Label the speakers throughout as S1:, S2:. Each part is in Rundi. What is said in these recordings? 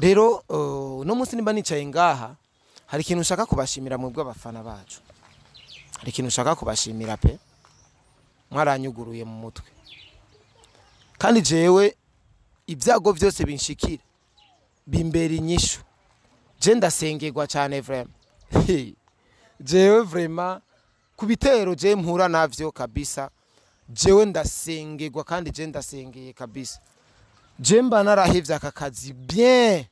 S1: Rero uno munsi nimba nicaye ngaha, hari ikintu nshaka kubashimira mwebwe abafana bacu. Hari ikintu nshaka kubashimira pe. Mwaranyuguruye mu mutwe. Kandi jewe ibyago byose binshikira bimbera inyishu. Je ndasengerwa cyane vraiment. Jewe vraiment ku bitero je mpura navyo kabisa, jewe ndasengerwa kandi je ndasengeye kabisa. Je mba narahevye aka kazi bien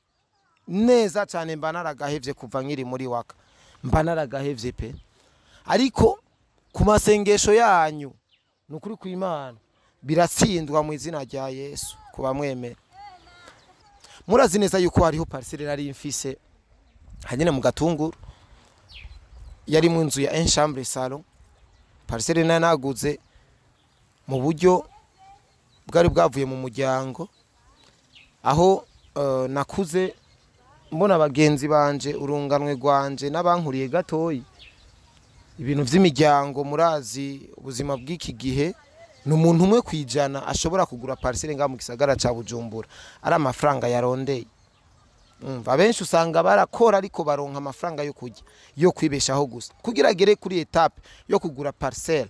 S1: neza cyane, mba naragahevye kuva nkiri muri waka, mba naragahevye pe. Ariko ku masengesho yanyu nukuri ku Imana biratsindwa mu izina rya Yesu kubamwemera. Murazi neza yuko hariho parcelle nari mfise hanyene mu Gatunguru, yari mu nzu ya un chambre salon. Parcelle nari naguze mu buryo bwari bwavuye mu muryango, aho nakuze mbona bagenzi banje, urunganwe rwanje n'abankuriye gatoyi, ibintu vy'imiryango. Murazi ubuzima bw'iki gihe, ni umuntu umwe kwijana ashobora kugura parcelle ngaha mu gisagara ca Bujumbura ari amafaranga yarondeye. Umva, abenshi usanga barakora ariko baronka amafaranga yo kurya, yo kwibeshaho gusa. Kugira agere kuri étape yo kugura parcelle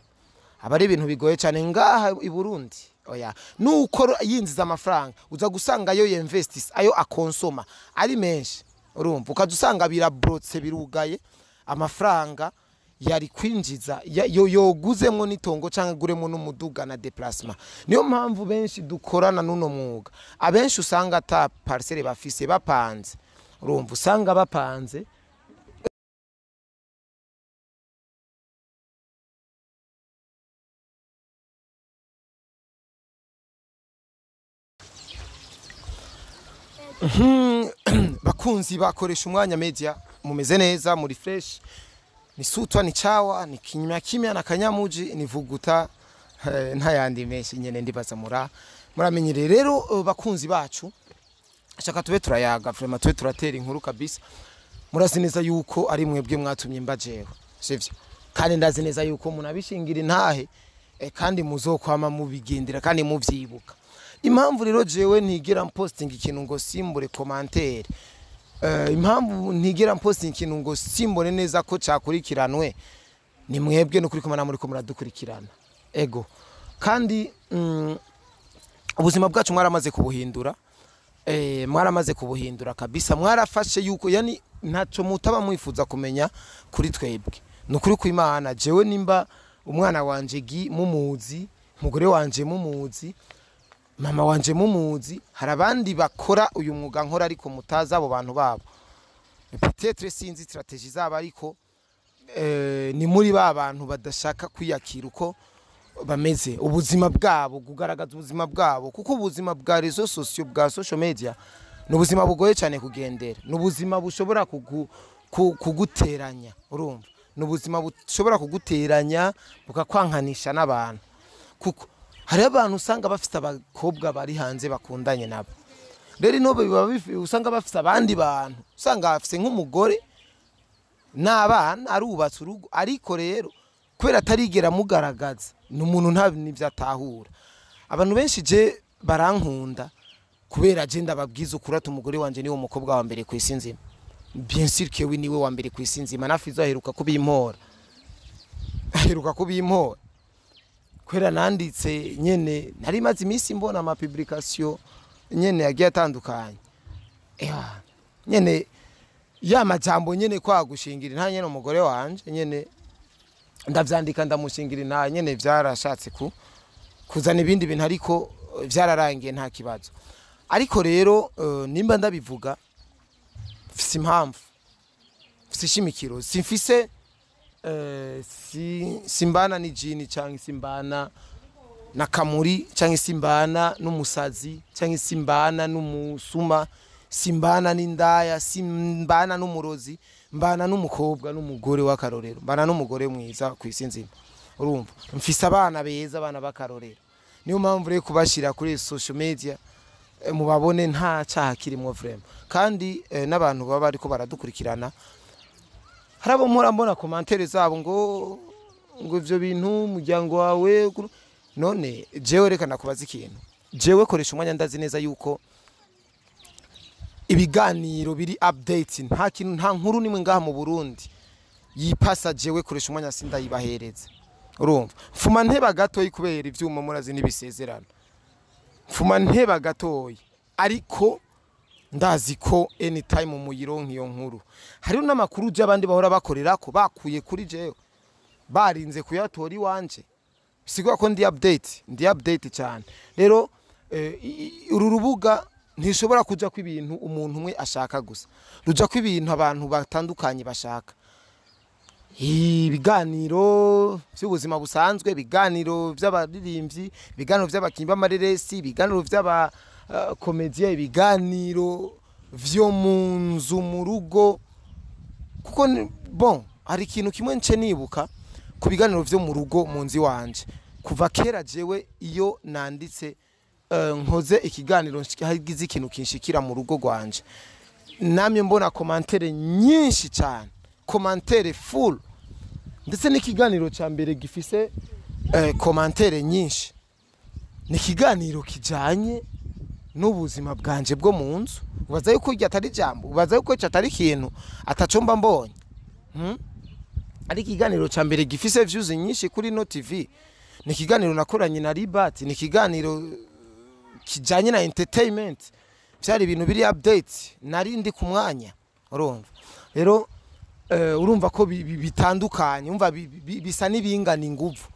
S1: aba ari ibintu bigoye cyane ngaha i Burundi. Oya, nuko yinjiza amafaranga uza gusanga ayo yinvestisa, ayo akonsoma ari menshi. Urumva, ukaza usanga birabrotse, birugaye. Amafaranga yari kwinjiza yoguzemwo n'itongo canke aguremwo n'umuduga na déplacement. Niyo mpamvu benshi dukorana n'uno mwuga, abenshi usanga ata parcelle bafise, bapanze. Urumva, usanga bapanze. Bakunzi bakoresha umwanya media, mumeze neza, muri fresh? Ni sutwa, ni chawa, ni kimya kimya na kanyamuji, ni vuguta, ntayandi menshi nyene ndibaza muramenyereye. Rero bakunzi bacu, shaka tube turayaga vraiment, tube turatera inkuru kabisa. Murazi neza yuko ari mwebwe mwatumye mbajeho, sivyo? Kandi ndazi neza yuko munabishingira intahe, kandi muzokwama mubigendera kandi muvyibuka. Impamvu rero jewe ntigera mposting ikintu ngo simbure commentaire, impamvu ntigera mposting ikintu ngo simbone neza ko cakurikiranwe, ni mwebwe no kuri kumana muri ko muradukurikirana. Ego, kandi ubuzima bwacu mwaramaze kubuhindura, mwaramaze kubuhindura kabisa. Mwarafashe yuko yani ntaco mutaba mwifuza kumenya kuri twebwe. Nukuri ku Imana, jewe nimba umwana wanje gi mumuzi, umugore wanje mumuzi, mama wanje mumuzi, hari abandi bakora uyu mwuga nkora ariko mutazi abo bantu babo. Peut-être sinzi stratégie zabo, ariko ni muri ba bantu badashaka kwiyakira uko bameze, ubuzima bwabo, kugaragaza ubuzima bwabo, kuko ubuzima bwa réseaux sociaux, bwa social media, ni ubuzima bugoye cyane kugendera, ni ubuzima bushobora kuguteranya. Urumva, ni ubuzima bushobora kuguteranya bukakwankanisha n'abantu, kuko hari abantu usanga bafite abakobwa bari hanze bakundanye nabo. Rero ino biba usanga bafite abandi bantu, usanga bafite nk'umugore n'abana, arubatse urugo, ariko rero kubera atarigera mugaragaza, ni umuntu nta n'ibyo atahura. Abantu benshi je barankunda kubera je ndababwiza ukuri ati umugore wanje niwe mukobwa wa mbere ku isi nzima. Bien sûr que we niwe wa mbere ku isi nzima. Na Fizo aheruka kubimpora, aheruka kubimpora kubera nanditse nyene. Nari maze iminsi mbona ama publication nyene yagiye atandukanye. Ewa, nyene ya majambo nyene kwa gushingira nta nyene umugore wanje nyene, ndavyandika ndamushingira nta nyene. Vyarashatse ku kuzana ibindi bintu, ariko vyararangiye, nta kibazo. Ariko rero nimba ndabivuga mfise impamvu, mfise ishimikiro. Simfise simbana n'ijini canke simbana na kamuri canke simbana n'umusazi canke simbana n'umusuma, simbana n'indaya, simbana n'umurozi. Mbana n'umukobwa n'umugore w'akarorero, mbana n'umugore mwiza ku isi nzima. Urumva, mfise abana beza, abana b'akarorero. Niyo mpamvu rero kubashira kuri social media mubabone nta cyaha kirimo vraiment. Kandi n'abantu baba bariko baradukurikirana, hari abo mpora mbona commentaire zabo ngo ivyo bintu umuryango wawe none jewe reka nakubaza ikintu. Jewe koresha umwanya, ndazi neza yuko Ibiganiro biri update, nta kintu, nta nkuru nimwe ngaha mu Burundi yipasa jewe koresha umwanya sindayibahereza. Urumva, mfuma nteba gatoyi kubera ivyuma murazi n'ibisezerano, mfuma nteba gatoyi, ariko ndazi ko anytime muyironka iyo nkuru. Hariho n'amakuru j'abandi bahora bakorera ko bakuye kuri jewe, barinze kuyatora iwanje. Bisigura ko ndi update, ndi update cyane. Rero uru rubuga ntishobora kuja ko ibintu umuntu umwe ashaka gusa, ruja ko ibintu abantu batandukanye bashaka. Ibiganiro by'ubuzima busanzwe, ibiganiro by'abaririmbyi, ibiganiro by'abakinyi b'amareresi, ibiganiro by'aba comédiens, ibiganiro vyo mu nzu, mu rugo. Kuko bon, hari ikintu kimwe nce nibuka ku biganiro vyo mu rugo, mu nzu iwanje kuva kera. Jewe iyo nanditse, nkoze ikiganiro, hagize ikintu kinshikira mu rugo rwanje, namye mbona commentaires nyinshi cyane, commentaires full. Ndetse n'ikiganiro cya mbere gifise commentaires nyinshi ni ikiganiro kijanye n'ubuzima bwanje bwo mu nzu. Ubaza yuko iryo atari ijambo, ubaza yuko icyo atari ikintu ataco mba mbonye, Ari ikiganiro cya mbere gifise views nyinshi kuri no TV ni ikiganiro nakoranye na Libat, ni ikiganiro kijanye na entertainment. Byari ibintu biri update, nari ndi ku mwanya. Urumva rero, urumva ko bitandukanye, umva bisa n'ibingana inguvu.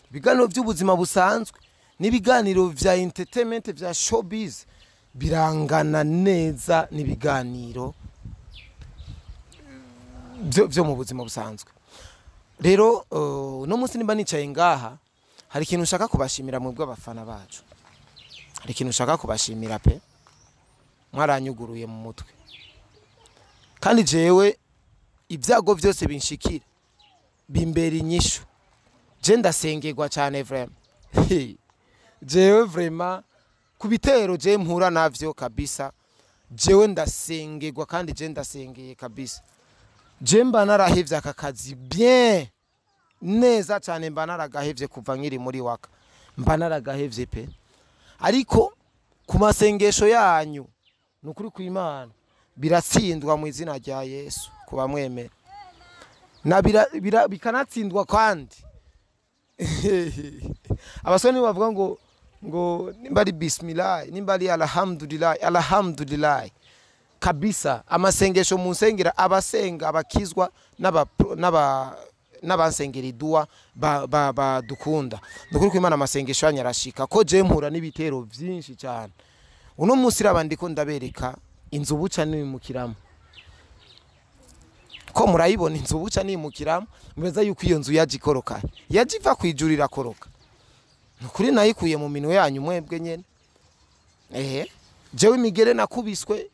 S1: Ibiganiro by'ubuzima busanzwe n'ibiganiro vya entertainment, vya showbiz, birangana neza n'ibiganiro byo mu buzima busanzwe. Rero uno munsi nimba nicaye ngaha, hari ikintu nshaka kubashimira mwebwe abafana bacu. Hari ikintu nshaka kubashimira pe. Mwaranyuguruye mu mutwe, kandi jewe ibyago byose binshikira bimbera inyishu. Je ndasengerwa cyane vraiment. Jewe vraiment, ku bitero je mpura navyo kabisa, jewe ndasengerwa, kandi je ndasengeye kabisa. Je mba narahevye aka kazi bien neza cyane, mba naragahevye kuva nkiri muri waka, mba naragahevye pe. Ariko ku masengesho yanyu, ni ukuri kw'Imana, biratsindwa mu izina rya Yesu kuba mwemera na bikanatsindwa. Kandi abasore bavuga ngo nimba ari bismillah, nimba ari alhamdulillah, alhamdulillah kabisa. Amasengesho mu nsengera, abasenga, abakizwa n'abansengera iduwa badukunda, nukuri ko Imana, amasengesho yanyu arashika, ko je mpura n'ibitero vyinshi cyane. Uno munsi raba ndiko ndabereka inzu buca nimukiramo, ko murayibona inzu buca nimukiramo. Mureza yuko iyo nzu yaje ikoroka, yaje iva kwijuru irakoroka. Nukuri nayikuye mu minwe yanyu mwebwe nyene. Ehe, jewe imigere nakubiswe,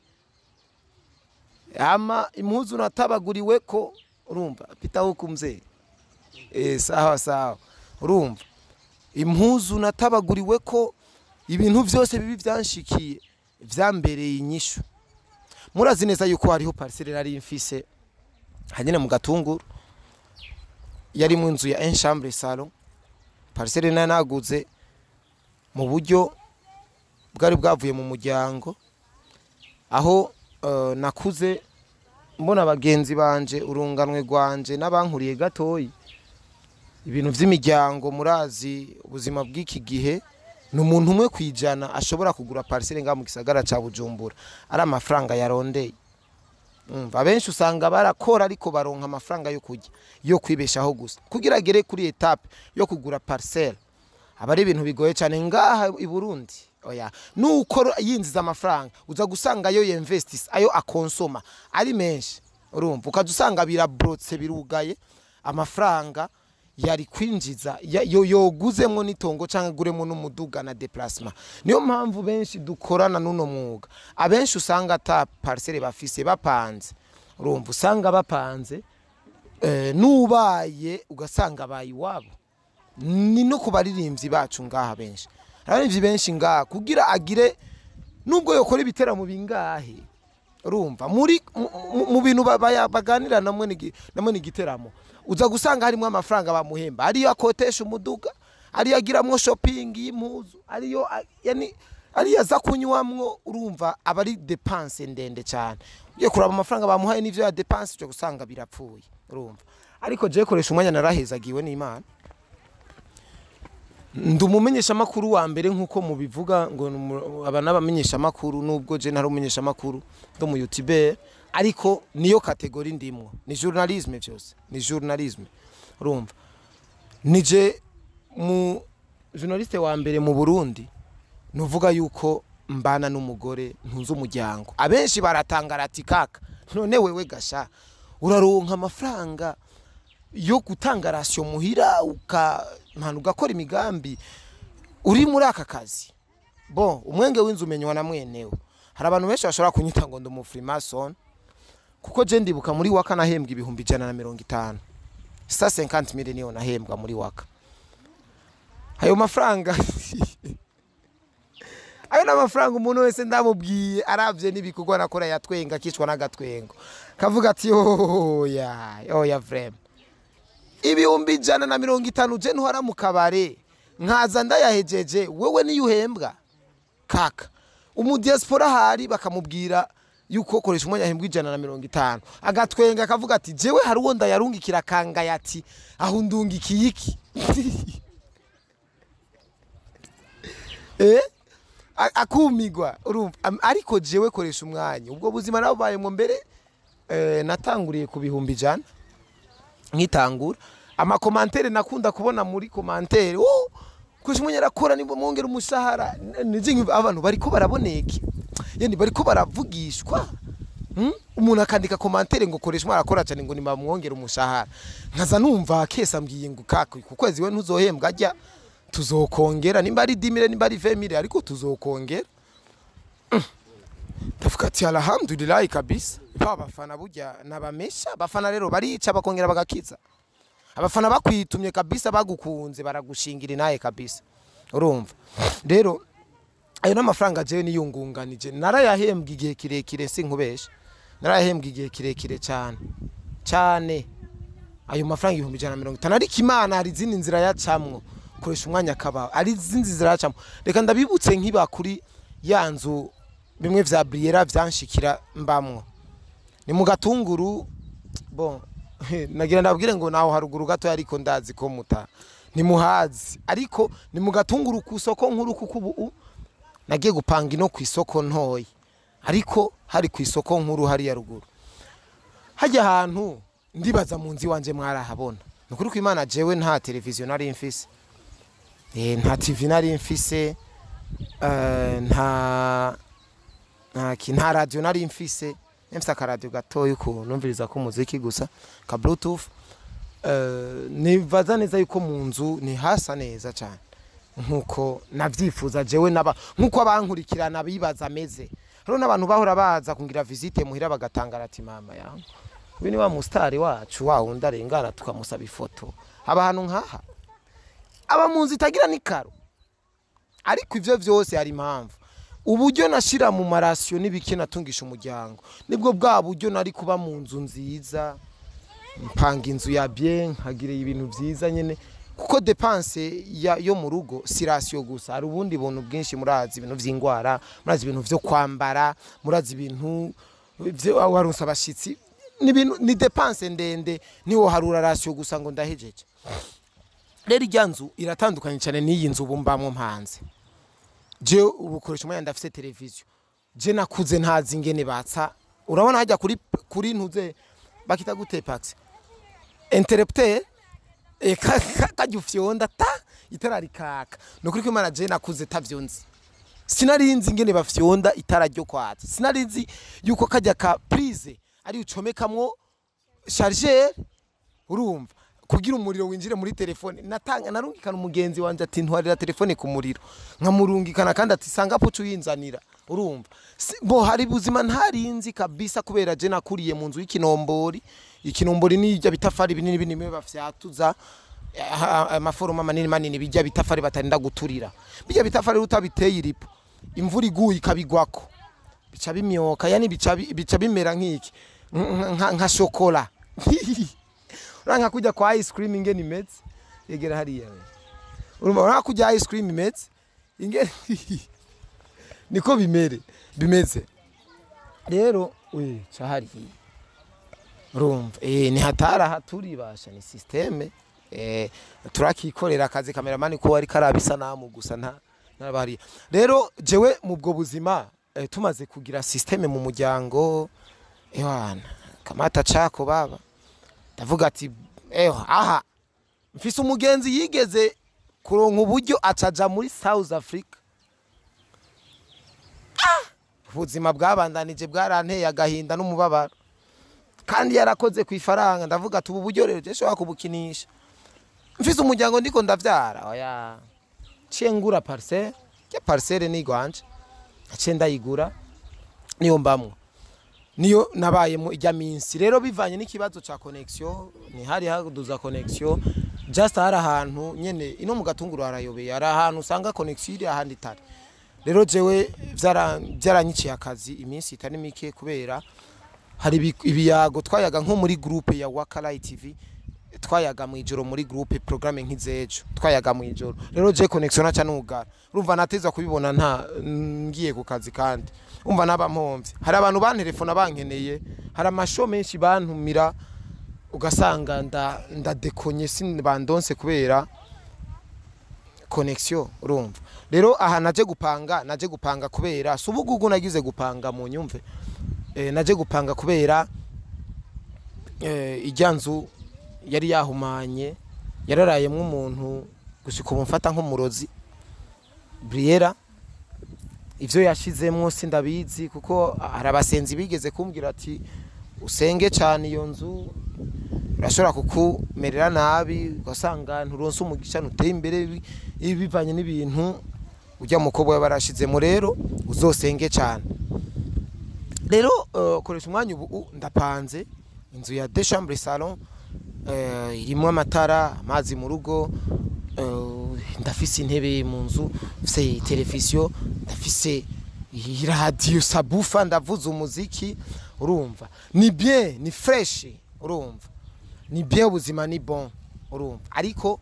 S1: ama impuzu natabaguriwe ko, urumva, pita huku mzee, sawa sawa. Urumva, impuzu natabaguriwe ko, ibintu vyose bibi vyanshikiye vyambereye inyishu. Murazi neza yuko hariho parcelle nari mfise hanyine mu Gatunguru, yari mu nzu ya une chambre salon, parcelle nari naguze mu buryo bwari bwavuye mu muryango, aho nakuze mbona bagenzi banje, urunganwe rwanje n'abankuriye gatoyi, ibintu vy'imiryango. Murazi ubuzima bw'iki gihe, ni umuntu umwe kwijana ashobora kugura parcelle ngaha mu gisagara ca Bujumbura ari amafaranga yarondeye. Umva, abenshi usanga barakora ariko baronka amafaranga yo kurya, yo kwibeshaho gusa. Kugira agere kuri étape yo kugura parcelle aba ari ibintu bigoye cyane ngaha i Burundi. Oya, nuko yinjiza amafaranga, uza gusanga ayo yinvestisa, ayo akonsoma ari menshi. Urumva, ukaza usanga birabrotse, birugaye. Amafaranga yari kwinjiza yoguzemwo n'itongo canke aguremwo n'umuduga na déplacement. Niyo mpamvu benshi dukorana n'uno mwuga, abenshi usanga ata parcelle bafise, bapanze. Urumva, usanga bapanze, nubaye ugasanga abaye iwabo. Ni no ku baririmbyi bacu ngaha benshi, abaririmbyi benshi ngaha, kugira agire nubwo yokora ibiteramo bingahe, urumva, muri mu bintu baganira namwe n'igiteramo, uza gusanga harimo amafaranga bamuhemba, ariyo akotesha umuduga, ariyo agiramwo shopping y'impuzu, ariyo yani. Ariya aza kunywamwo, urumva aba ari dépense ndende cyane. Ugiye kuraba amafaranga bamuhaye n'ivyo ya dépense, uje gusanga birapfuye, urumva. Ariko je koresha umwanya, narahezagiwe n'Imana, ndi umumenyeshamakuru wa mbere nk'uko mubivuga ngo aba n'abamenyeshamakuru, nubwo je ntari umumenyeshamakuru, ndi umu youtuber, ariko niyo catégorie ndimwo, ni journalisme, vyose ni journalisme. Urumva nije mu journaliste wa mbere mu Burundi nuvuga yuko mbana n'umugore, ntunze umuryango. Abenshi baratangara ati: "Kaka, none wewe gasha uraronka amafaranga yo gutanga ration muhira, ukampana, ugakora imigambi uri muri aka kazi?" Bon, umwenge w'inzu umenywa na mwenewe. Hari abantu benshi bashobora kunyita ngo ndi umu freemason, kuko je ndibuka muri waka nahembwa 150,000, 150 mille niyo nahembwa muri waka. Ayo mafaranga, ayo ni amafaranga umuntu wese ndamubwiye, aravye n'ibikorwa nakora, yatwenga akicwa n'agatwengo, kavuga ati: "Oya, oya, vraiment, 150,000 je ntwara mu kabare nkaza ndayahejeje, wewe niyo uhembwa kaka." Umudiaspora ahari bakamubwira yuko koresha umwanya ahembwa 150, agatwenga akavuga ati: "Jewe hari uwo ndayarungikira kangaya ati aho ndungikiye iki?" Akumigwa, urumva. Ariko jewe koresha umwanya, ubwo buzima nabubayemwo mbere. Natanguriye ku 100,000. Nkitangura, ama commentaires nakunda kubona muri commentaire: "Oh, koresha umwanya arakora, nimba mwongera umushahara." Nije abantu bariko baraboneka, yani bariko baravugishwa. Umuntu akandika commentaire ngo koresha umwanya arakora cyane, ngo nimba mwongera umushahara. Nkaza numva kesa ambwiye ngo: "Kaka, ku kwezi we ntuzohembwa, ajya tuzokongera, nimba ari 10 mille, nimba ari 20 mille, ariko tuzokongera." Ndavuga ati: "Alhamdulillah kabisa." Ba bafana burya nabamesha, abafana rero barica bakongera bagakiza. Abafana bakwitumye kabisa, bagukunze, baragushingira inaye kabisa. Urumva rero ayo n'amafaranga jewe niyungunganije, narayahembwa igihe kirekire, sinkubesha, narayahembwa igihe kirekire cyane cyane ayo mafaranga 150,000. Ariko Imana hari izindi nzira yacamwo, koresha umwanya akabaho, ari izindi nzira yacamwo. Reka ndabibutse, nkiba kuri ya nzu bimwe vya Briera vyanshikira mbamwo, ni mu Gatunguru. Bon, nagira ndabwire ngo naho haruguru gato, ariko ndazi ko muta ntimuhazi, ariko ni mu Gatunguru ku isoko nkuru, kuko ubu nagiye gupanga ino ku isoko ntoyi, ariko hari ku isoko nkuru hariya ruguru. Hajya ahantu ndibaza mu nzu iwanje mwarahabona. Ni ukuri ko Imana, jewe nta televiziyo nari mfise, nta TV nari mfise, nta radio nari mfise. Mfise akaradiyo gatoya ukuntu numviriza ko umuziki gusa ka bluetooth. Nibaza neza yuko mu nzu ntihasa neza cyane nkuko navyifuza jewe naba nkuko abankurikirana bibaza ameze. Hariho n'abantu bahora baza kungira visite muhira bagatangara ati: "Mama yangu, uyu ni wa mu star wacu, wa wundi arengana tukamusaba ifoto, aba ahantu nkaha, aba mu nzu itagira n'ikaro?" Ariko ivyo vyose hari impamvu. Uburyo nashira mu ma ration n'ibiki natungisha umuryango, nibwo bwa buryo nari kuba mu nzu nziza, mpanga inzu ya bien, nkagira ibintu vyiza nyene, kuko dépense yo mu rugo si ration gusa, hari ubundi buntu bwinshi. Murazi ibintu vy'ingwara, murazi ibintu vyo kwambara, murazi ibintu vyo warunsa abashitsi, ni ibintu, ni dépense ndende, niwo harura ration gusa ngo ndahejeje. Rero irya nzu iratandukanye cyane n'iyi nzu ubu mbamwo mpanze. Je ubu koresha umwanya ndafise televiziyo. Je nakuze ntazi ingene batsa, urabona hajya kuri ntuze bakita gute, pax interrupteur, kajya ufyonda ta itara rikaka. Nukuri ko Imana, je nakuze tavyonzi, sinarinzi ingene bafyonda itara ryo kwatsa, sinarinzi yuko kajya ka prise ari ucomekamwo chargeur, urumva, kugira umuriro winjire muri telefone. Natanga narungikana umugenzi wanje ati: "Ntwarira telefone ku muriro." Nkamurungikana kandi ati: "Sanga pucu uyinzanira." Urumva, bo hari buzima ntarinzi kabisa, kubera je nakuriye mu nzu y'ikinombori. Ikinombori ni irya bitafari binini binini bimwe bafyatuza, amaforoma manini manini, bijya bitafari batarinda guturira. Bijya bitafari utabiteye iripo, imvura iguye ikabigwako, bica bimyoka, yani bica bimera nk'iki, nka shokora. Uranka kujya kwa ice cream ingene imeze, yegera hariya we. Urumva, uranka kujya ice cream imeze ingene. Niko bimere bimeze rero. We cahariye, urumva, ni hatara haturi basha, ni système. Turakikorera akazi, cameraman ko ari karabisa namu gusa nta nabariya. Rero jewe mu bwo buzima, tumaze kugira système mu muryango, ewana kamata chako baba, ndavuga ati aha mfise umugenzi yigeze kuronka uburyo acaja muri South Africa. Ubuzima bwabandanije bwaranteye agahinda n'umubabaro, kandi yarakoze ku ifaranga. Ndavuga ati ubu buryo rero je nshobora kubukinisha, mfise umuryango, ndiko ndavyara, oya. Ciye ngura parcelle ya parcelle ni gwanje, naciye ndayigura, niyo mbamwo, niyo nabayemo ijya minsi. Rero bivanye n'ikibazo ca connexion, ni hari haduza connexion, just hari ahantu nyene ino mu Gatunguru harayobeye, hari ahantu usanga connexion iri, ahandi itari. Rero jewe vyaranyiciye akazi iminsi itari mike, kubera hari ibiyago twayaga nko muri groupe ya Wakalai TV, twayaga mu ijoro muri groupe, programme nk'izejo twayaga mu ijoro. Rero je connexion naca nugara, urumva nateza kubibona nta ngiye ku kazi, kandi umva naba mpomvye. Hari abantu bantelefona bankeneye, hari amasho menshi bantumira, ugasanga ndadekonye sin bandonse kubera connexion. Urumva rero aha naje gupanga kubera si ubugugu nagize gupanga mu nyumve. Naje gupanga kubera ijya nzu yari yahumanye, yararayemwo umuntu gushika ubu mfata nk'umurozi Briera. Ivyo yashizemwo sindabizi, kuko hari abasenzi bigeze kumbwira ati usenge cyane, iyo nzu irashobora kukumerera nabi, ugasanga nturonse umugisha, ntuteye imbere, bivanye n'ibintu ujya mukobwa we barashizemo. Rero uzosenge cyane. Rero koresha umwanya ubu ndapanze inzu ya deux chambres salon, irimo amatara, amazi mu rugo, ndafise intebe mu nzu, mfise televiziyo, ndafise iradiyo subwoofer, ndavuza umuziki. Urumva ni bien, ni fresh, urumva ni bien, ubuzima ni bon, urumva. Ariko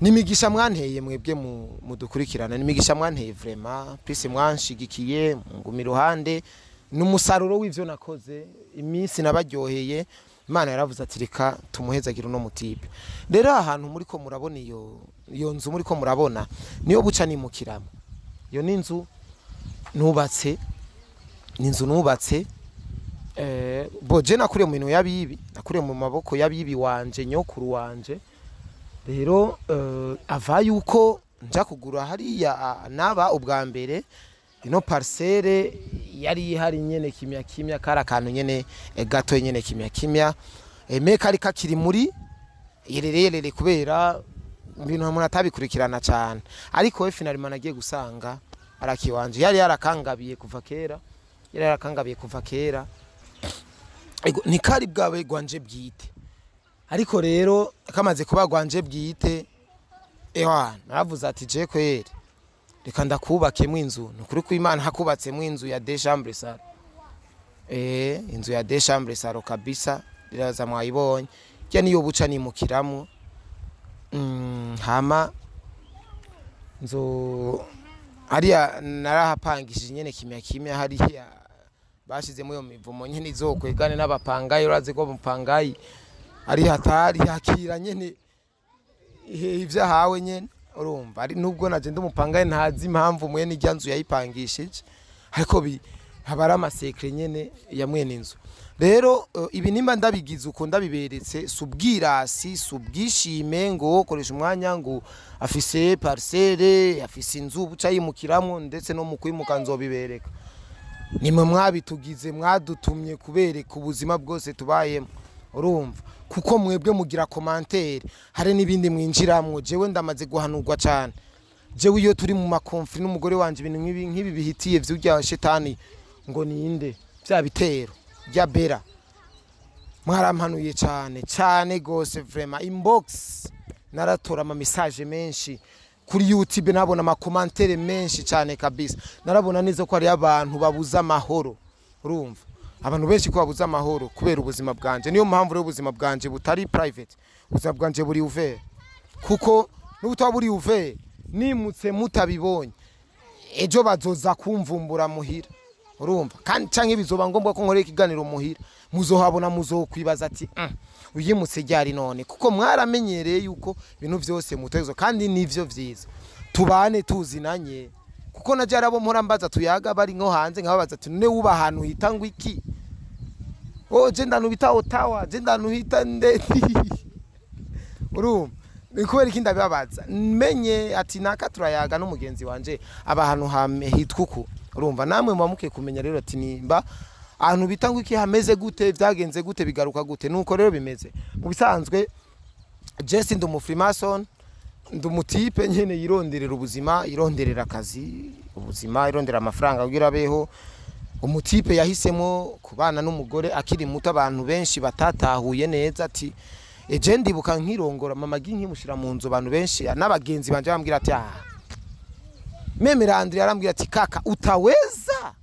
S1: nimigisha mwanteye mwebwe mudukurikirana, nimigisha mwanteye vraiment, plus mwanshigikiye munguma iruhande, n'umusaruro w'ivyo nakoze iminsi nabaryoheye. Imana yaravuze ati reka tumuhezagire uno mutipe. Rero ahantu muri ko murabona iyo nzu muri ko murabona, niyo buca nimukiramo. Iyo ni inzu nubatse, ni inzu nubatse. Bo je nakuriye mu bintu yabibi, nakuriye mu maboko y'abibi wanje, nyokuru wanje. Rero ava yuko nja kugura hariya, naba ubwa mbere ino parcelle yari ihari nyene kimya kimya, kari akantu nyene gato nyene kimya kimya, me kari kakiri muri yerere yerere, kubera ibintu umuntu atabikurikirana cyane. Ariko we finalement nagiye gusanga arakiwanje, yari yarakangabiye kuva kera, yari yarakangabiye kuva kera. Ego, ntikari bwawe gwanje bwite, ariko rero kamaze kuba gwanje bwite, ewa naravuze ati je kweri reka ndakubakemo inzu. Ni ukuri kw'Imana, hakubatsemo inzu ya deux chambres salon, inzu ya deux chambres salon kabisa, riraza mwayibonye rya niyo buca nimukiramo. Hama nzo hariya narahapangishije nyene kimya kimya, hariya bashizemo iyo mivumo nyene izokwegane n'abapangayi. Urazi ko mupangayi ari hatari, yakira nyene ivyo ahawe nyene, urumva. Ari nubwo naje ndi umupangayi, ntazi impamvu mwene irya nzu yayipangishije, ariko haba ari ama secrets nyene ya mwene inzu. Rero ibi nimba ndabigize uko ndabiberetse, si ubwirasi, si ubwishime ngo koresha umwanya ngo afise parcelle, afise inzu buca yimukiramwo, ndetse no mu kwimuka nzobibereka. Nimwe mwabitugize, mwadutumye kubereka ubuzima bwose tubayemo, urumva, kuko mwebwe mugira commentaire, hari n'ibindi mwinjiramwo. Jewe ndamaze guhanurwa cyane. Jewe iyo turi mu ma conflits n'umugore wanje, ibintu nk'ibi nk'ibi bihitiye vy'urya shetani ngo ninde, bya bitero bya bera, mwarampanuye cyane cyane gose vraiment. Inbox naratora ama message menshi, kuri YouTube nabona ama commentaires menshi cyane kabisa. Narabona neza ko hari abantu babuza amahoro, urumva, abantu benshi ko babuza amahoro kubera ubuzima bwanje. Niyo mpamvu rero ubuzima bwanje butari private, ubuzima bwanje buri ouvert, kuko n'ubutaba buri ouvert nimutse mutabibonye. Ejo bazoza kumvumbura muhira, urumva? Kandi canke bizoba ngombwa ko nkorera ikiganiro muhira, muzohabona, muzokwibaza ati uyimutse ryari none?" Kuko mwaramenyereye yuko ibintu vyose mutezo, kandi nivyo vyiza tubane tuzinanye. Kuko na jarabo mpora mbaza, tuyaga bari nko hanze, nkababaza ati: "None wuba ahantu hita ngo iki?" "Oh, je ndantu bita Ottawa, je ndantu hita nde." Urumva, ni kubera iki ndabibabaza? Menye ati naka turayaga n'umugenzi wanje aba ahantu hitwa uku. Urumva, namwe muba mukwiye kumenya rero ati nimba ahantu bita ngo iki hameze gute, byagenze gute, bigaruka gute. Nuko rero bimeze. Mu bisanzwe Jesse ndi umufrimason, ndi umutipe nyene yironderera ubuzima, yironderera akazi, ubuzima, yirondera amafaranga kugira abeho. Umutipe yahisemo kubana n'umugore akiri muto, abantu benshi batatahuye neza. Ati eje ndibuka nkirongora mama gi nkimushira mu nzu, abantu benshi n'abagenzi banje bambwira ati: "Ah." Même Landry arambwira ati: "Kaka, utaweza?"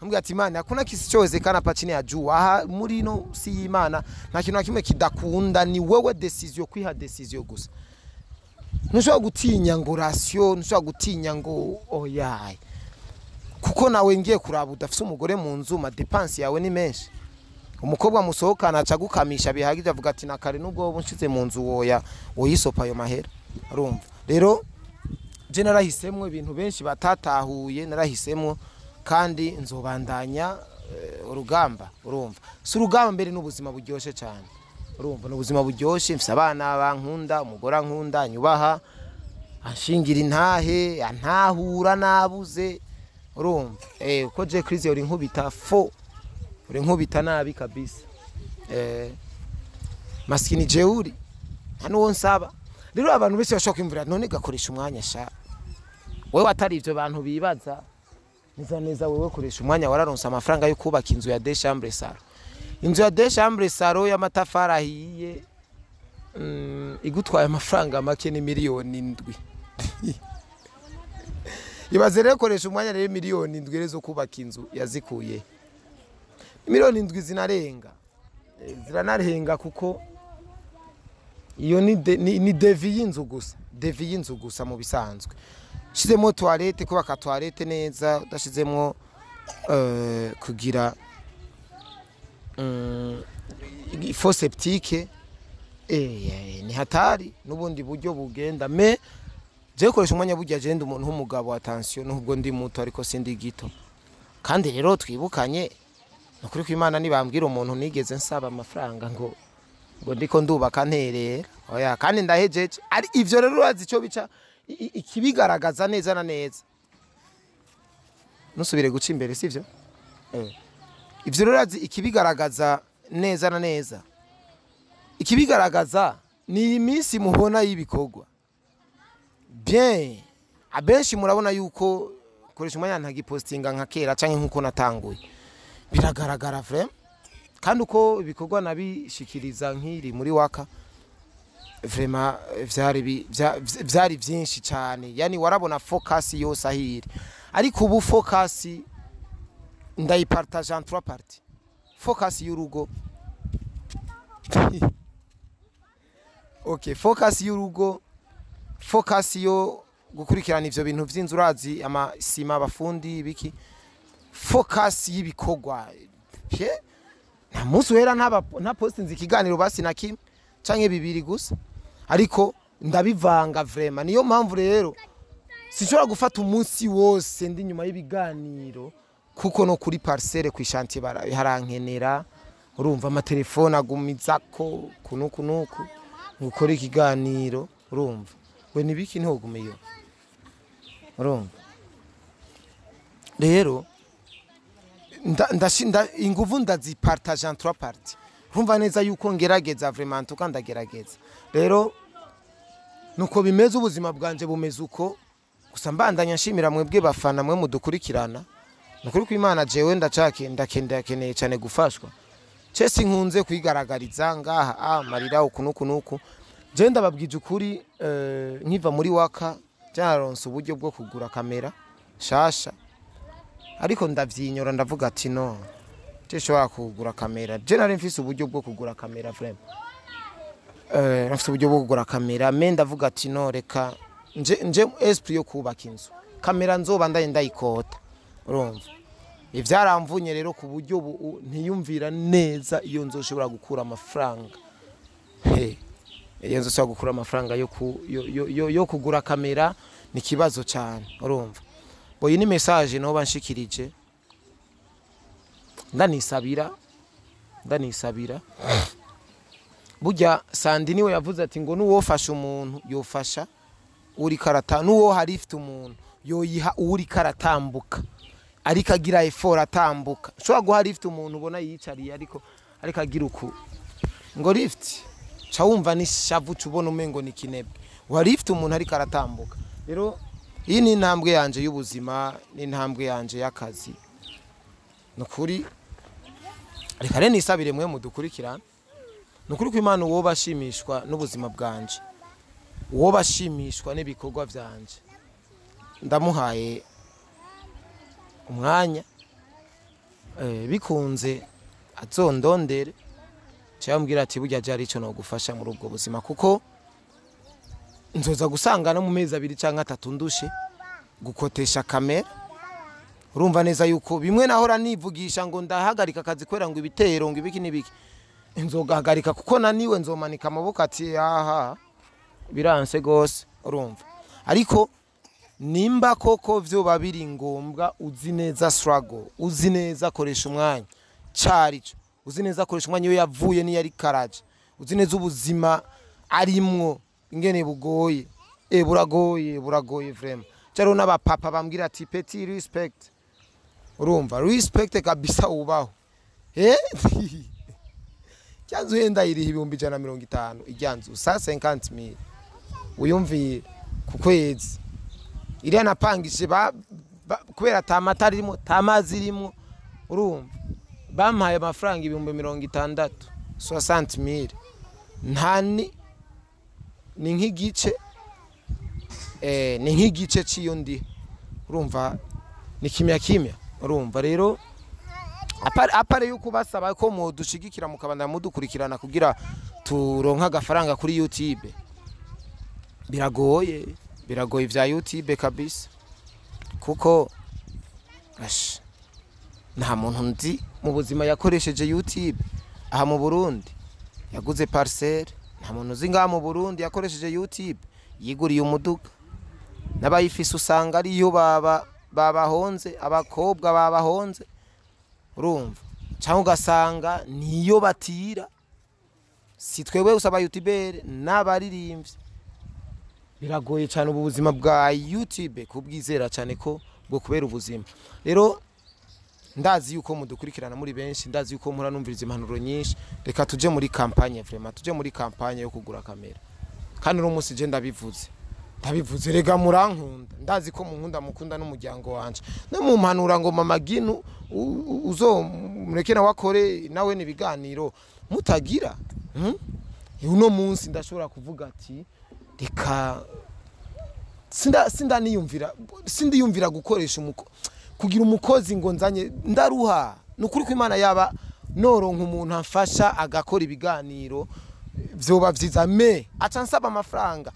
S1: Ambwira ati: "Imana, hakuna kisichowezekana hapa chini ya jua." Aha muri no si y'Imana nta kintu na kimwe kidakunda, ni wewe décision, kwiha décision gusa. Ntushobora gutinya ngo ration, ntushobora gutinya ngo oyaye, kuko nawe ngiye kuraba udafise umugore mu nzu, ma dépenses yawe ni menshi. Umukobwa musohokana aca gukamisha bihagije, avuga ati: "Na kare nubwo wowe unshize mu nzu, woya woyisopa ayo mahera." Urumva rero, je narahisemwo ibintu benshi batatahuye, narahisemwo kandi nzobandanya urugamba. Urumva, si urugamba mbere, n'ubuzima buryoshe cyane. Urumva, ni ubuzima buryoshe. Mfise abana bankunda, umugore ankunda, anyubaha, anshingira intahe, antahura nabuze. Urumva, uko je crise uri nkubita fo, uri nkubita nabi kabisa. Maskini jeuri, nta nuwo nsaba. Rero abantu benshi bashobora kwiyumvira: "None gakoresha umwanya sha wewe?" Atari ivyo bantu bibaza neza neza. Wewe koresha umwanya, wararonse amafaranga yo kubaka inzu ya deux chambres salon, inzu ya deux chambres salon y'amatafari ahiye, igutwaye amafaranga make ni 7 miliyoni. Ibaze rero koresha umwanya rero, 7 miliyoni rero zo kubaka inzu yazikuye, 7 miliyoni zinarenga. Ziranarenga, kuko iyo ni devis y'inzu gusa, devis y'inzu gusa. Mu bisanzwe shizemo toilette, kubaka toilette neza, udashizemo kugira fosse septique, ni hatari n'ubundi buryo bugenda. Mais je koresha umwanya burya, je ndi umuntu w'umugabo, attention, nubwo ndi muto ariko sindi gito. Kandi rero twibukanye, nukuri ko Imana nibambwira umuntu nigeze nsaba amafaranga ngo ndiko ndubaka nterera, oya, kandi ndahejeje. Ari ivyo rero, urazi ico bica ikibigaragaza neza na neza, nusubire guca imbere, sivyo? Ivyo rero, urazi ikibigaragaza neza na neza, ikibigaragaza ni iyi minsi mubona y'ibikorwa. Bien, abenshi murabona yuko koresha umwanya ntagipostinga nka kera canke nkuko natanguye, biragaragara vraiment. Kandi uko ibikorwa nabishikiriza nkiri muri waka, vraiment vyari vyinshi cyane, yani warabona focus yose ahiri. Ariko ubu focus ndayipartage en trois parties: focus y'urugo, okay, focus y'urugo, focus yo gukurikirana ivyo bintu vy'inzu, urazi amasima, abafundi, biki, focus y'ibikorwa. Pye nta munsi uhera nta postinze ikiganiro basi na kimwe canke bibiri gusa, ariko ndabivanga vraiment. Niyo mpamvu rero sinshobora gufata umunsi wose ndi nyuma y'ibiganiro, kuko no kuri parcelle ku chantier harankenera. Urumva, amatelefone agumizako kunuku nuku ngukora ikiganiro. Urumva, we nibiki ntiwogumeyo. Urumva rero, inguvu ndazipartage en trois parties. Urumva neza yuko ngerageza vraiment, tuka ndagerageza. Rero nuko bimeze, ubuzima bwanje bumeze uko. Gusa mbandanya nshimira mwebwe bafana, mwe mudukurikirana. Nukuri ko Imana, jewe ndacake ndakeneye cyane gufashwa. Cese nkunze kwigaragariza ngaha marira uku nuku nuku. Je ndababwije ukuri, nkiva muri waka byararonse uburyo bwo kugura kamera shasha, ariko ndavyinyora, ndavuga ati: "No, je shobora kugura kamera." Je nari mfise uburyo bwo kugura kamera vraiment, nafise uburyo bwo kugura kamera, mais ndavuga ati: "No, reka nje esprit yo kubaka inzu." Kamera nzoba ndaye ndayikota, urumva ivyaramvunye rero ku buryo ntiyumvira neza iyo nzoshobora gukura amafaranga, he iyo nzoshobora gukura amafaranga yo kugura kamera ni kibazo cyane, urumva. Bo iyi ni message noba nshikirije, ndanisabira. Burya Sandi niwe yavuze ati ngo nuwofasha umuntu yofasha uri karata, nuwo hari ifite umuntu yoyiha uri karatambuka, ariko agira effort atambuka. Ushobora guha lift umuntu ubona yicariye ariko agira uku ngo lift, ca wumva ni shavu, ubona umengo ni kinebwe. Wa lift umuntu ariko aratambuka. Rero iyi ni intambwe yanje y'ubuzima, ni intambwe yanje y'akazi. Nukuri reka rero nisabire mwe mudukurikirana, nukuri ko Imana uwo bashimishwa n'ubuzima bwanje, uwo bashimishwa n'ibikorwa byanje, ndamuhaye umwanya, bikunze azondondere cyambwira ati burya jari ico no gufasha muri ubwo buzima, kuko nzoza gusanga no mu mezi 2 canke 3 ndushe gukotesha kamera. Urumva neza yuko bimwe nahora nivugisha ngo ndahagarika akazi kwera ngo ibitero ngo ibiki nibiki, nzogahagarika kuko naniwe nzomanika amaboko ati aha biranse gose, urumva. Ariko nimba koko vyo biri ngombwa, uzi neza struggle, uzi neza koresha umwanya carico, uzi neza koresha umwanya iyo yavuye ni yari karaje, uzi neza ubuzima arimwo ingene bugoye, buragoye, buragoye vraiment. Caro n'abapapa bambwira ati petit respect, urumva respect kabisa ubaho. Cyanzu henda iri 150,000 ijyanzu 150,000 uyumvire ku kwezi. Iriya napangije kubera tamata irimo tamazi irimo, urumva bampaye amafaranga 60,000 60,000, ntani ni nk'igice, ni nk'igice ciyo ndi, urumva ni kimya kimya, urumva. Rero apare yuko basaba ko mudushigikira mukabanda mudukurikirana kugira turonka agafaranga kuri YouTube, biragoye, biragoye vya YouTube kabisa, kuko ash nta muntu nzi mu buzima yakoresheje YouTube aha mu Burundi yaguze parcelle, nta muntu uzi ngaha mu Burundi yakoresheje YouTube yiguriye umuduga, n'abayifise usanga ariyo babahonze, abakobwa babahonze, urumva, cyangwa ugasanga niyo batira. Si twebwe usaba YouTuber n'abaririmbyi, biragoye cyane ubu buzima bwa YouTube kubwizera cyane ko bwo kubera ubuzima. Rero ndazi yuko mudukurikirana muri benshi, ndazi yuko mpora numviriza impanuro nyinshi. Reka tuje muri campagne vraiment, tuje muri campagne yo kugura kamera. Kandi uno munsi je ndabivuze, ndabivuze rega murankunda, ndazi ko munkunda, mukunda n'umuryango wanje. No mu mpanura ngo mama Ginu uzo mureke nawe akore nawe nibiganiro mutagira. Uno munsi ndashobora kuvuga ati reka sindiyumvira gukoresha kugira umukozi ngo nzanye ndaruha. Nukuri ko Imana yaba noronka umuntu amfasha agakora ibiganiro vyoba vyiza, me aca nsaba amafaranga,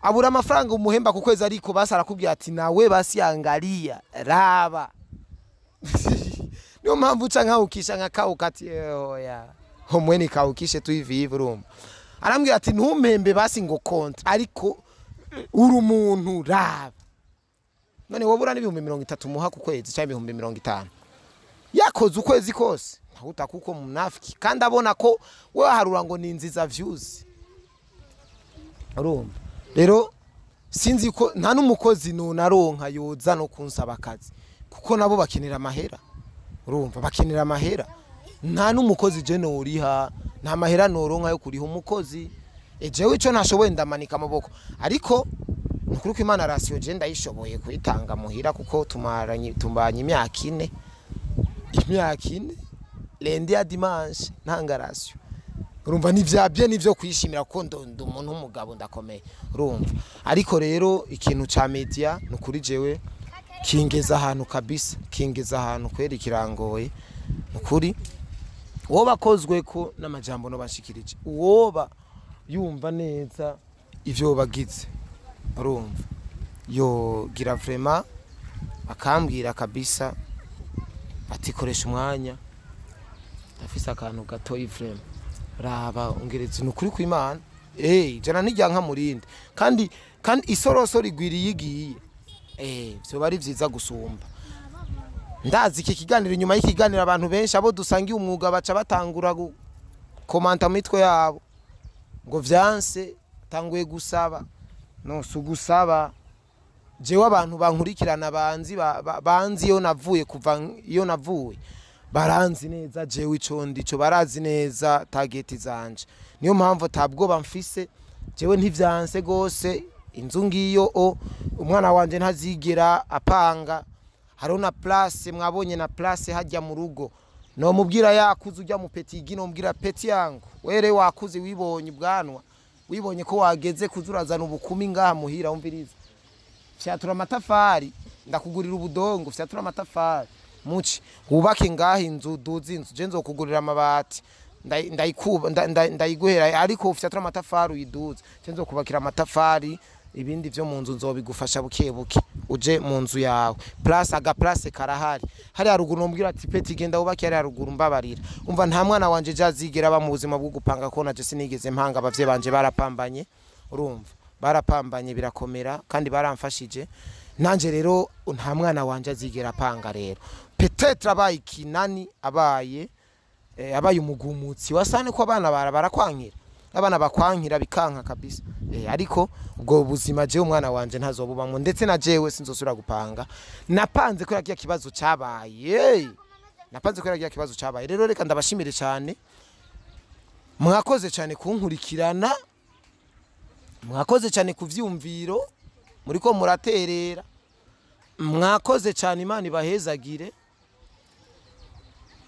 S1: abura amafaranga umuhemba ku kwezi, ariko basi arakubwira ati nawe basi angalia raba. Niyo mpamvu uca nkawukisha nkakawuka ati oya homwe nikawukishe tu hivi hivi, urumva. Arambwira ati ntumpembe basi ngo kontra, ariko uri umuntu raba. None wobura n'ibihumbi 30 muha ku kwezi cyangwa 50,000 yakoze ukwezi kose, ntahuta kuko munafiki, kandi abona ko we harura ngo ni nziza views, urumva. Rero sinzi ko nta n'umukozi nonaronka yoza no kunsaba akazi, kuko nabo bakenera amahera, urumva bakenera amahera. Nta n'umukozi je noriha, nta mahera noronka yo kuriha umukozi. Ejewe ico ntashoboye ndamanika amaboko, ariko nukuri ko Imana ratio je ndayishoboye kuyitanga muhira, kuko tumaranye imyaka 4, imyaka 4 lundi ya dimanche ntanga ratio, urumva ni vyabye nivyo kwishimira ko ndo umuntu w'umugabo ndakomeye, urumva. Ariko rero ikintu ca media nukuri jewe kingeza ahantu kabisa, kingeza ahantu kweri kirangoye nukuri. Uwo bakozwe ko n'amajambo no bashikirije, uwoba yumva neza ivyo bagize, urumva Yogira vraiment akambwira kabisa ati koresha umwanya, ndafise akantu gatoyi vraiment, raba ongereza. Ni ukuri kw'Imana, jana niryanka murinde, kandi isoroso rigwiriye igiye, vyoba ari vyiza gusumba. Ndazi iki kiganiro, inyuma y'ikiganiro abantu benshi abo dusangiye umwuga baca batangura gukomanta mu mitwe yabo ngo vyanse, tanguye gusaba. No si ugusaba, jewe abantu bankurikirana banzi banzi iyo navuye, kuva iyo navuye baranzi neza jewe ico ndico, barazi neza target zanje. Niyo mpamvu tabwoba mfise jewe, ntivyanse gose. Inzu ngiyo, o umwana wanje ntazigera apanga. Hariho na place, mwabonye na place hajya mu rugo. No mubwira yakuze ujya mu petit gi, no mubwira: "Petit yangu, were wakuze, wibonye ubwanwa, wibonye ko wageze kuzurazana ubukumi ngaha muhira. Umviriza, fyatura amatafari, ndakugurira ubudongo, fyatura amatafari muci wubake ngaha inzu, duze inzu, je nzokugurira amabati, ndayikuba ndayiguhera, ariko ufyatura amatafari uyiduze, je nzokubakira amatafari, ibindi vyo mu nzu nzobigufasha buke buke, uje mu nzu yawe." Place, aga place karahari hari haruguru. Nombwira ati: "Petit, genda wubake hari haruguru, mbabarira." Umva, nta mwana wanje jazigera aba mu buzima bwo gupanga, ko naje sinigeze mpanga. Abavyeyi banje barapambanye, urumva, barapambanye birakomera kandi baramfashije. Nanje rero nta mwana wanje azigera apanga. Rero peut-être abaye ikinani, abaye abaye umugumutsi wasane, ko abana barakwankira, abana bakwankira bikanka kabisa. Ariko ubwo buzima jewe umwana wanje ntazobubamwo, ndetse na jewe sinzosubira gupanga. Napanze kubera kiya kibazo cabaye, napanze kubera kiya kibazo cabaye. Rero reka ndabashimire cyane, mwakoze cyane kunkurikirana, mwakoze cyane ku vyumviro muriko muraterera, mwakoze cyane. Imana ibahezagire,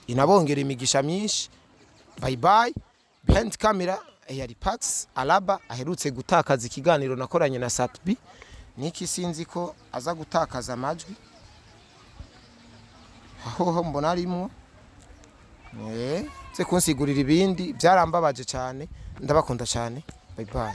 S1: inabongera imigisha myinshi. Bye bye. Behind camera yari Pax Alaba, aherutse gutakaza ikiganiro nakoranye na Satbi. Niki sinzi ko aza gutakaza amajwi aho mbona arimwo, nze kunsigurira ibindi. Byarambabaje cyane. Ndabakunda cyane. Bye bye.